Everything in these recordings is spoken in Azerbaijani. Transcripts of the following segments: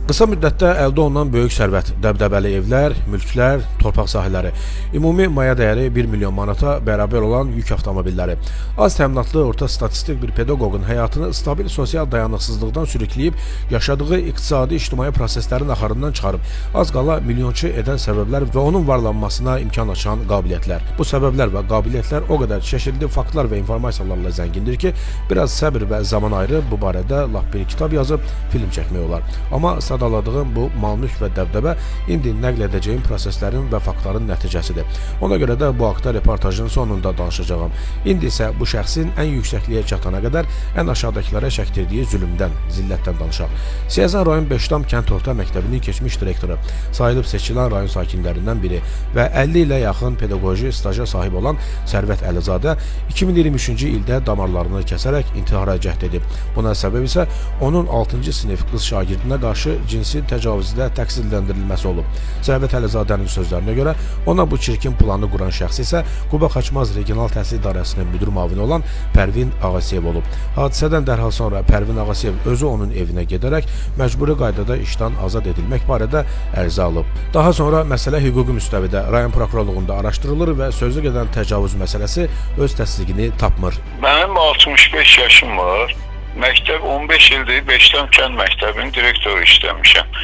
Qısa müddətdə əldə olunan böyük sərvət, dəbdəbəli evlər, mülklər, torpaq sahələri, ümumi maya dəyəri 1 milyon manata bərabər olan yük avtomobilləri, az təminatlı orta statistik bir pedaqoqun həyatını stabil sosial dayanıqsızlıqdan sürükləyib yaşadığı iqtisadi ictimai proseslərin axarından çıxarıb az qala milyonçu edən səbəblər və onun varlanmasına imkan açan qabiliyyətlər. Bu səbəblər və qabiliyyətlər o qədər çeşidli faktlar və informasiyalarla zəngindir ki, biraz səbir və zaman ayırıb bu barədə lap bir kitab yazıb film çəkmək olar. Amma sadaladığım bu mal-mülk və dəbdəbə indi nəql edəcəyim proseslərin və faktların nəticəsidir. Ona görə də bu haqda reportajın sonunda danışacağam. İndi isə bu şəxsin ən yüksəkliyə çatana qədər ən aşağıdakılara çəkdirdiyi zülmdən, zillətdən danışaq. Siyazan rayon Beşdam kənd orta məktəbinin keçmiş direktoru, sayılıb seçilən rayon sakinlərindən biri və 50 ilə yaxın pedaqoji staja sahib olan Sərvət Əlizadə 2023-cü ildə damarlarını kəsərək intihara cəhd edib. Buna səbəb isə onun 6-cı sinif qız şagirdinə qarşı cinsi təcavüzdə təqsirləndirilməsi olub. Sərvət Əlizadənin sözlərinə görə ona bu çirkin planı quran şəxs isə Quba Xaçmaz Regional Təhsil İdarəsinin müdir müavini olan Pərvin Ağasiyev olub. Hadisədən dərhal sonra Pərvin Ağasiyev özü onun evinə gedərək məcburi qaydada işdən azad edilmək barədə ərizə alıb. Daha sonra məsələ hüquqi müstəvidə rayon prokurorluğunda araşdırılır və sözü gedən təcavüz məsələsi öz təsdiqini tapmır. Mənim 65 yaşım var. Məktəb 15 ildir Beşdam kənd məktəbinin direktoru işləmişəm.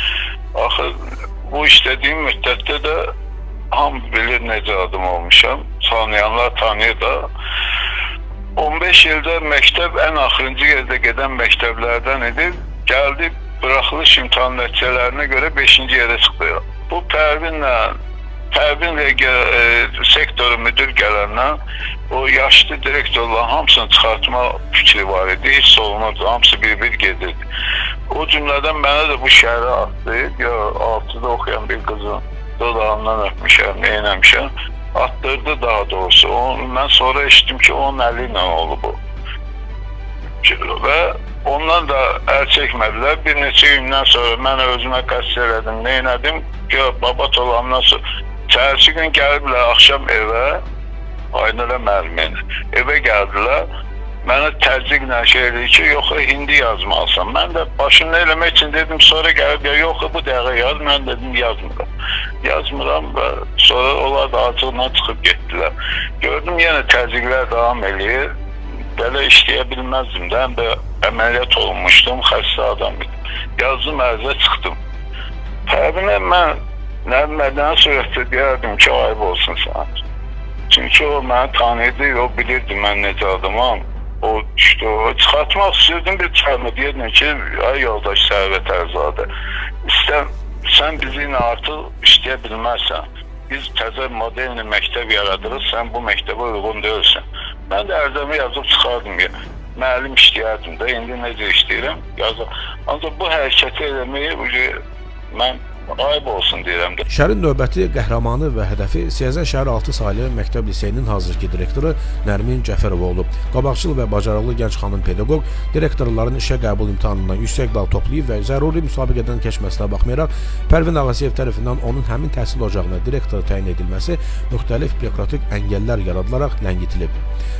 Axı bu işlədiyim müddətdə də hamı bilir necə adım olmuşam. Tanıyanlar tanıyır da. 15 ildə məktəb ən axırıncı yerdə gedən məktəblərdən idi. Gəldi buraxılış imtahan nəticələrinə görə 5-ci yerə çıxdı. Bu Pərvinlə Pərvin sektoru müdür gələndən o yaşlı direktorların hamısını çıxartma fikri var idi. Hiç olmazdı. Hamısı bir-bir gedirdi. O cümlədən mənə də bu şəhərə atdı. Ya 6-da oxuyan bir qızın dodağından öpmüşəm, neynəmişəm. Attırdı daha doğrusu. Mən sonra eşitdim ki, onun əli ilə olub o. Və ondan da əl çəkmədilər. Bir neçə gündən sonra mən özümə qəsd elədim, neynədim? Ki, babat olandan sonra səhərsi gün gəliblər axşam evə, Aynurə müəllimin evə gəldilər. Mənə təzyiqlə şey eləyir ki, yox, indi yazmalısan. Mən də başını eləmək üçün dedim, sonra gəlib, ya, yox, bu dəqiqə yaz. Mən dedim, yazmıram. Yazmıram və sonra onlar da acıqla çıxıb getdilər. Gördüm, yenə təzyiqlər davam eləyir. Belə işləyə bilməzdim də, həm də əməliyyat olunmuşdum, xəstə adam idim. Yazdım, ərizə çıxdım. Pərvinə mən nə mədəni surətdə deyərdim ki, ayıb olsun sənə. Çünki o məni tanıyırdı, o bilirdi mən necə adamam. O düşdü, o çıxartmaq istəyirdim bir çıxarma. Deyirdim ki, ay yoldaş Sərvət Əlzadə, sən bizi ilə artıq işləyə bilməzsən. Biz təzə modelli məktəb yaradırıq, sən bu məktəbə uyğun deyilsən. Mən də ərizəmi yazıb çıxardım. Ya. Müəllim işləyərdim də, indi necə işləyirəm? Yazıb. Ancaq bu hərəkəti eləməyi mən ayıb olsun deyirəm də. Şərin növbəti qəhrəmanı və hədəfi Siyazan şəhər 6 saylı məktəb liseyinin hazırki direktoru Nərmin Cəfərova olub. Qabaqcıl və bacarıqlı gənc xanım pedaqoq direktorların işə qəbul imtahanından yüksək bal toplayıb və zəruri müsabiqədən keçməsinə baxmayaraq Pərvin Ağasiyev tərəfindən onun həmin təhsil ocağına direktor təyin edilməsi müxtəlif bürokratik əngəllər yaradılaraq ləngitilib.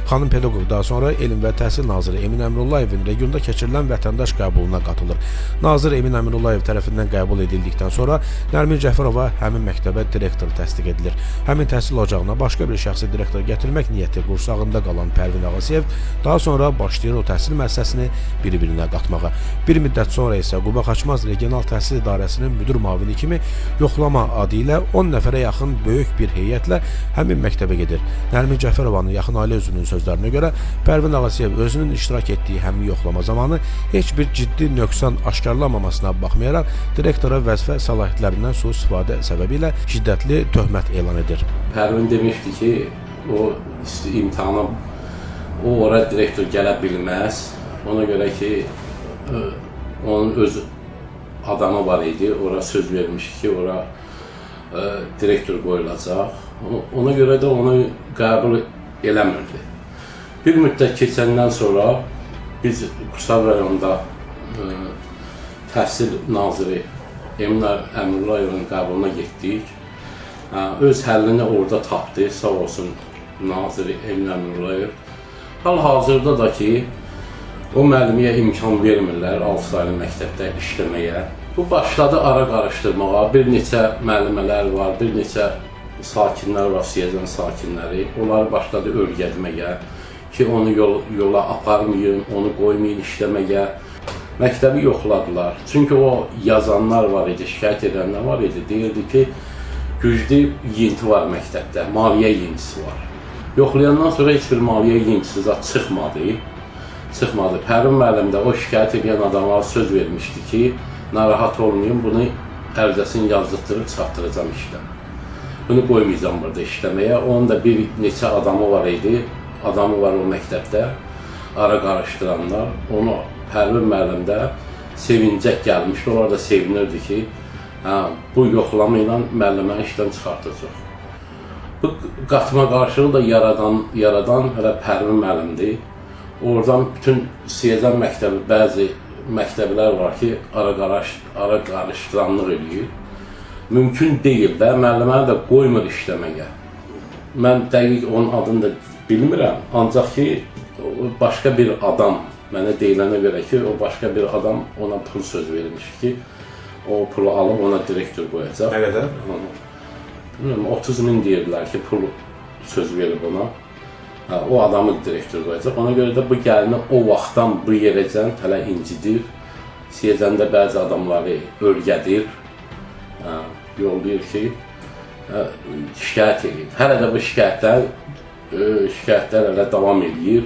Xanım pedaqoq daha sonra Elm və Təhsil naziri Emin Əmrullayevin regionda keçirilən vətəndaş qəbuluna qatılır. Nazir Emin Əmrullayev tərəfindən qəbul edildikdən sonra Nərmin Cəfərova həmin məktəbə direktor təsdiq edilir. Həmin təhsil ocağına başqa bir şəxsi direktor gətirmək niyyəti qursağında qalan Pərvin Ağasiyev daha sonra başlayır o təhsil müəssisəsini bir-birinə qatmağa. Bir müddət sonra isə Quba Xaçmaz Regional Təhsil İdarəsinin müdir müavini kimi yoxlama adı ilə 10 nəfərə yaxın böyük bir heyətlə həmin məktəbə gedir. Nərmin Cəfərovanın yaxın ailə üzvünün sözlərinə görə Pərvin Ağasiyev özünün iştirak etdiyi həmin yoxlama zamanı heç bir ciddi nöqsan aşkarlanmamasına baxmayaraq direktora vəzifə səlahiyyətlərindən sui-istifadə səbəbilə şiddətli töhmət elan edir. Pərvin demişdi ki, o imtahana o ora direktor gələ bilməz. Ona görə ki, onun öz adamı var idi. Ora söz vermişdi ki, ora direktor qoyulacaq. Ona görə də onu qəbul eləmirdi. Bir müddət keçəndən sonra biz Qusar rayonunda Təhsil naziri Emin Əmrullayevin qəbuluna getdik. Öz həllini orada tapdı, sağ olsun naziri Emin Əmrullayev. Hal-hazırda da ki, o müəllimiyə imkan vermirlər 6 saylı məktəbdə işləməyə. Bu başladı ara qarışdırmağa. Bir neçə müəllimələr var, bir neçə sakinlər var, Siyezən sakinləri. Onları başladı örgətməyə ki, onu yola aparmayın, onu qoymayın işləməyə. Məktəbi yoxladılar. Çünki o yazanlar var idi, şikayət edənlər var idi. Deyirdi ki, güclü yiyinti var məktəbdə, maliyyə yiyintisi var. Yoxlayandan sonra heç bir maliyyə yiyintisi zad çıxmadı. Çıxmadı. Pərvin müəllim də o şikayət edən adamlara söz vermişdi ki, narahat olmayın, bunu ərizəsini yazdırtdırıb çatdıracam işdən. Bunu qoymayacam burada işləməyə. Onun da bir neçə adamı var idi, adamı var o məktəbdə, ara qarışdıranlar. Onu Pərvin müəllim də sevincək gəlmişdi. Onlar da sevinirdi ki, hə, bu yoxlama ilə müəlliməni işdən çıxartacaq. Bu qatma qarşılığı da yaradan hələ Pərvin müəllimdir. Oradan bütün Siyezən məktəbi, bəzi məktəblər var ki, ara qarışdıranlıq eləyir. Mümkün deyil də, müəlliməni də qoymur işləməyə. Mən dəqiq onun adını da bilmirəm, ancaq ki, başqa bir adam, mənə deyilənə görə ki, o başqa bir adam ona pul söz vermiş ki, o pulu alıb ona direktor qoyacaq. Nə qədər? Bilmirəm, 30 min deyirdilər ki, pul söz verib ona. Hə, o adamı direktor qoyacaq. Ona görə də bu gəlini o vaxtdan bu yerəcən hələ incidir. Siyezəndə bəzi adamları örgədir. Hə, yollayır ki, hə, şikayət edir. Hələ də bu şikayətlər hələ davam eləyir.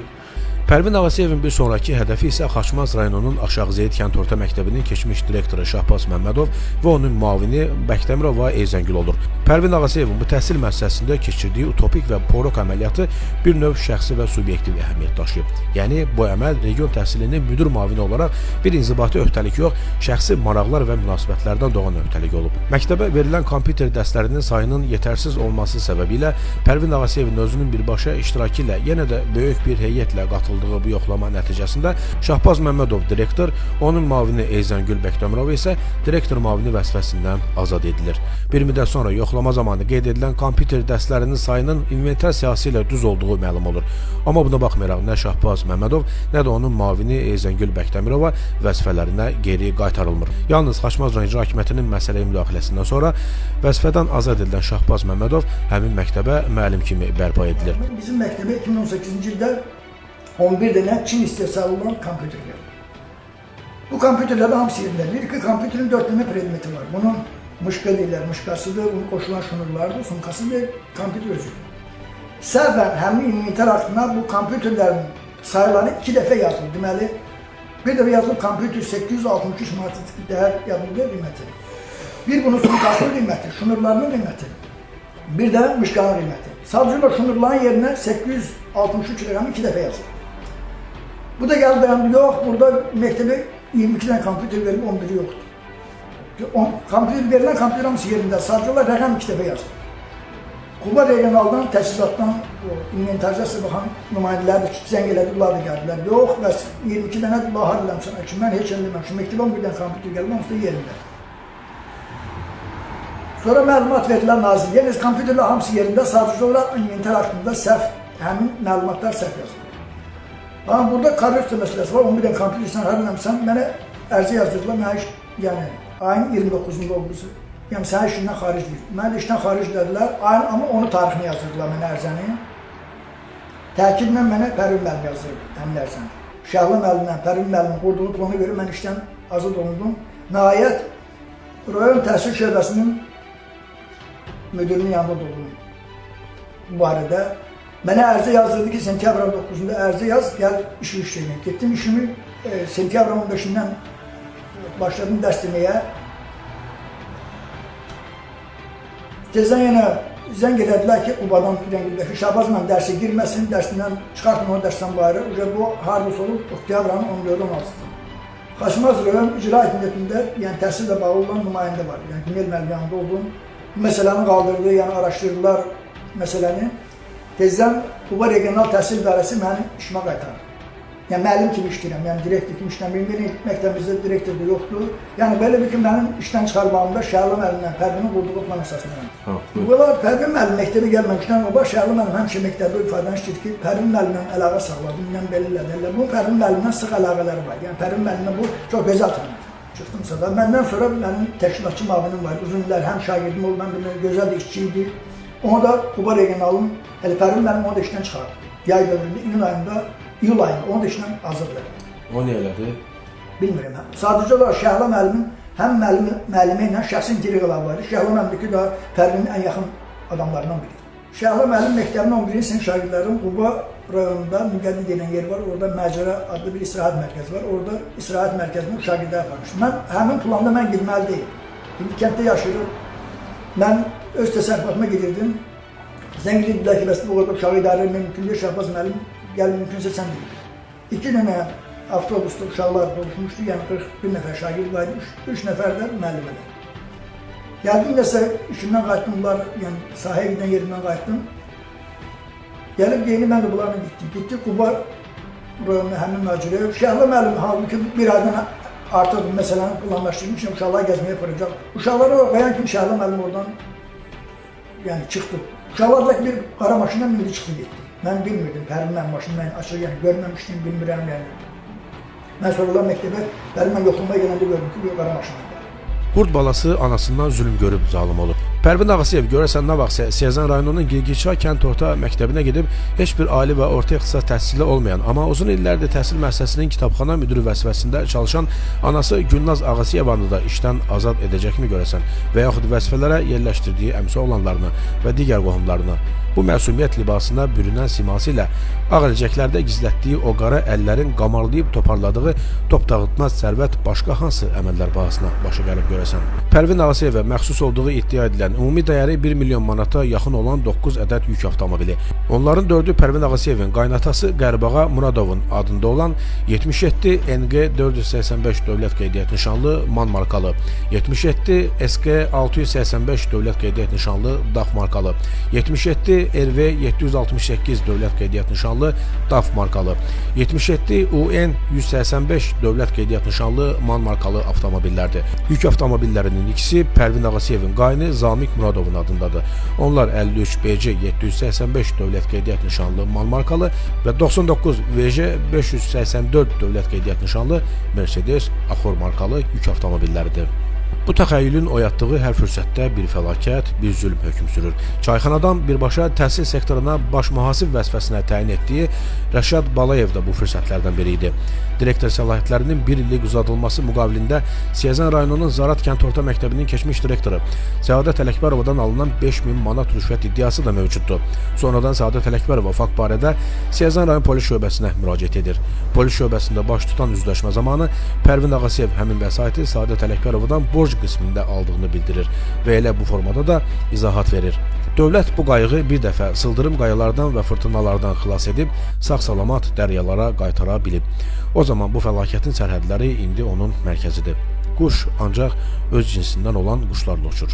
Pərvin Ağasiyevin bir sonraki hədəfi isə Xaçmaz rayonunun Aşağı Zeyid kənd orta məktəbinin keçmiş direktoru Şahbaz Məmmədov və onun müavini Bəkdəmirova Eyzəngül olur. Pərvin Ağasiyevin bu təhsil müəssisəsində keçirdiyi utopik və porok əməliyyatı bir növ şəxsi və subyektiv əhəmiyyət daşıyıb. Yəni bu əməl region təhsilinin müdir müavini olaraq bir inzibati öhdəlik yox, şəxsi maraqlar və münasibətlərdən doğan öhdəlik olub. Məktəbə verilən kompüter dərslərinin sayının yetərsiz olması səbəbilə Pərvin Ağasiyevin özünün birbaşa iştirakı ilə yenə də böyük bir heyətlə qatıldığı bu yoxlama nəticəsində Şahbaz Məmmədov direktor, onun müavini Eyzəngül Bəkdəmirova isə direktor müavini vəzifəsindən azad edilir. Bir müddət sonra yoxlama zamanı qeyd edilən kompüter dərslərinin sayının inventar siyahısı ilə düz olduğu məlum olur. Amma buna baxmayaraq nə Şahbaz Məmmədov, nə də onun müavini Eyzəngül Bəkdəmirova vəzifələrinə geri qaytarılmır. Yalnız Xaçmaz rayon İcra Hakimiyyətinin məsələyə müdaxiləsindən sonra vəzifədən azad edilən Şahbaz Məmmədov həmin məktəbə müəllim kimi bərpa edilir. Bizim məktəbə 2018-ci ildə 11 dənə Çin istehsalı olan kompüter geldi. Bu kompüterlerin hamısı yerinde. Bir ki kompüterin 4 tane predmeti var. Bunun mışka deyirlər, mışkasıdır, bunun qoşulan şunurlardır, sumkasıdır, kompüter özüdür. Səhvən həmin inventar aktına bu kompüterlerin sayıları 2 dəfə yazılır. Deməli, bir dəfə yazılıb kompüter 863 manat dəyər yazılır qiyməti. Bir bunun sumkasının qiyməti, şunurlarının qiyməti. Bir də mışkanın qiyməti. Sadəcə o şunurların yerinə 863 rəqəmi 2 dəfə yazılır. Bu da gəldi dayandı, yox, burada məktəbə 22 dənə kompüter verib, 11-i yoxdur. Kompüter verilən kompüter hamısı yerində, sadəcə olaraq rəqəm 2 dəfə yazılır. Quba regionaldan, təchizatdan, o inventarizasiya baxan nümayəndələr də zəng elədi, bunlar da gəldilər. Yox, bəs 22 dənə bahar eləmişəm ki, mən heç eləməmişim. Məktəbə 11 dənə kompüter gəlib, hamısı da yerindədir. Sonra məlumat verdilər nazirliyə, yəni kompüterlər hamısı yerində, sadəcə olaraq inventar aktında səhv, həmin məlumatlar səhv yazılır. Amma burada korrupsiya məsələsi var, 11 dənə kompüter sən hər eləmişsən, mənə ərizə yazdırdılar, mənə iş, yəni ayın 29-unda oldu. Yəni səni işindən xaric deyir. Mənə işdən xaric dedilər, ayın amma onu tarixini yazdırdılar mənə ərizəni. Təkidlə mənə Pərvin müəllim yazdırdı həmin ərizəni. Şəhla müəllimlə Pərvin müəllimin qurduğu plana görə mən işdən azad olundum. Nəhayət rayon təhsil şöbəsinin müdürünün yanında durdum bu barədə. Mənə ərizə yazdırdı ki, sentyabrın 9-unda ərizə yaz, gəl işi işləyək. Getdim işimi sentyabrın 15-dən başladım dərs deməyə. Tezdən yenə zəng elədilər ki, Qubadan zəng elədilər ki, Şahbaz müəllim dərsə girməsin, dərsindən çıxartın onu dərsdən bayıra. Uca bu hardasa olub oktyabrın 14-16-sı. Xaçmaz rayon icra hakimiyyətində, yəni təhsillə bağlı olan nümayəndə var. Yəni Günel müəllim yanında oldum. Bu məsələni qaldırdı, yəni araşdırdılar məsələni. Tezdən Quba Regional Təhsil İdarəsi məni işimə qaytardı. Yəni müəllim kimi işləyirəm, yəni direktor kimi işləmirəm. Yenə məktəbimizdə direktor da yoxdur. Yəni belə bir ki, mənim işdən çıxarmağımda Şəhla müəllimlə Pərvinin qurduğu plan əsasında. Bunlar Pərvin müəllim məktəbə gəlməmişdən qabaq Şəhla müəllim həmişə məktəbdə ifadəni ki, Pərvin müəllimlə əlaqə saxladım, mən belə elədi. Elə bunun Pərvin müəllimlə sıx əlaqələri var. Yəni Pərvin müəllimlə bu çox gözəl tanıyır. Çıxdımsa da, məndən sonra mənim təşkilatçı müavinim var. Uzun illər həm şagirdim oldu, mən bilmirəm, gözəl də işçi idi. Onu da Quba regionalın, hələ Pərvin müəllim onu da işdən çıxardı. Yay dövründə, iyun ayında, iyul ayında onu da işdən azad elədi. O nə elədi? Bilmirəm. Sadəcə olaraq Şəhla müəllimin həm müəllimi ilə şəxsi intriqaları var idi. Şəhla müəllim ki, daha Pərvinin ən yaxın adamlarından biri. Şəhla müəllim məktəbin 11-ci sinif şagirdlərin Quba rayonunda Müqəddi deyilən yer var. Orada Məcəra adlı bir istirahət mərkəzi var. Orada istirahət mərkəzinə şagirdlər aparmış. Mən həmin planda mən getməli deyil. İndi kənddə yaşayırıq. Mən öz təsərrüfatıma gedirdim. Zəng edirdilər ki, bəs bu qədər uşağı idarə etmək mümkün deyil. Şahbaz müəllim, gəl mümkünsə sən də git. 2 dənə avtobusda uşaqlar doluşmuşdu, yəni 41 nəfər şagird var idi, 3 nəfər də müəllimələr. Gəldim nəsə işimdən qayıtdım, bunlar, yəni sahəyə gedən yerimdən qayıtdım. Gəlib yeni mən də bunlarla getdim. Getdik Quba rayonuna həmin macəraya. Şəhla müəllim halbuki bir aydan artıq məsələni planlaşdırmışam, uşaqları gəzməyə aparacaq. Uşaqları qoyan kimi Şəhla müəllim oradan yəni çıxdı. Uşaqlar da bir qara maşından mindi çıxdı getdi. Mən bilmirdim, Pərvin müəllim maşını mən açıq yəni görməmişdim, bilmirəm yəni. Mən sonralar məktəbə Pərvin müəllim yoxlamaya gələndə gördüm ki, bir qara maşından gəldi. Qurd balası anasından zülm görüb zalım olub. Pərvin Ağasıyev görəsən nə vaxtsa Siyazan rayonunun Girgiçay kənd orta məktəbinə gedib heç bir ali və orta ixtisas təhsili olmayan, amma uzun illərdir təhsil müəssisəsinin kitabxana müdiri vəzifəsində çalışan anası Gülnaz Ağasıyevanı da işdən azad edəcəkmi görəsən və yaxud vəzifələrə yerləşdirdiyi əmsi oğlanlarını və digər qohumlarını bu məsumiyyət libasına bürünən siması ilə ağ əlcəklərdə gizlətdiyi o qara əllərin qamarlayıb toparladığı top dağıtmaz sərvət başqa hansı əməllər bahasına başa gəlib görəsən? Pərvin Ağasıyevə məxsus olduğu iddia edilən ümumi dəyəri 1 milyon manata yaxın olan 9 ədəd yük avtomobili. Onların 4-ü Pərvin Ağasıyevin qaynatası Qərbağa Muradovun adında olan 77 NG 485 dövlət qeydiyyat nişanlı MAN markalı, 77 SQ 685 dövlət qeydiyyat nişanlı DAF markalı, 77 RV 768 dövlət qeydiyyat nişanlı DAF markalı, 77 UN 185 dövlət qeydiyyat nişanlı MAN markalı avtomobillərdir. Yük avtomobillərinin ikisi Pərvin Ağasıyevin qayını Zamiq Muradovun adındadır. Onlar 53 BC 785 dövlət qeydiyyat nişanlı MAN markalı və 99 VJ 584 dövlət qeydiyyat nişanlı Mercedes Axor markalı yük avtomobilləridir. Bu təxəyyülün oyatdığı hər fürsətdə bir fəlakət, bir zülm hökm sürür. Çayxanadan birbaşa təhsil sektoruna baş mühasib vəzifəsinə təyin etdiyi Rəşad Balayev də bu fürsətlərdən biri idi. Direktor səlahiyyətlərinin bir illik uzadılması müqabilində Siyazan rayonunun Zarat kənd orta məktəbinin keçmiş direktoru Səadət Ələkbərovadan alınan 5000 manat rüşvət iddiası da mövcuddur. Sonradan Səadət Ələkbərova fakt barədə Siyazan rayon polis şöbəsinə müraciət edir. Polis şöbəsində baş tutan üzləşmə zamanı Pərvin Ağasıyev həmin vəsaiti Səadət Ələkbərovadan borc qismində aldığını bildirir və elə bu formada da izahat verir. Dövlət bu qayığı bir dəfə sıldırım qayalardan və fırtınalardan xilas edib sağ-salamat dəryalara qaytara bilib. O zaman bu fəlakətin sərhədləri indi onun mərkəzidir. Quş ancaq öz cinsindən olan quşlarla uçur.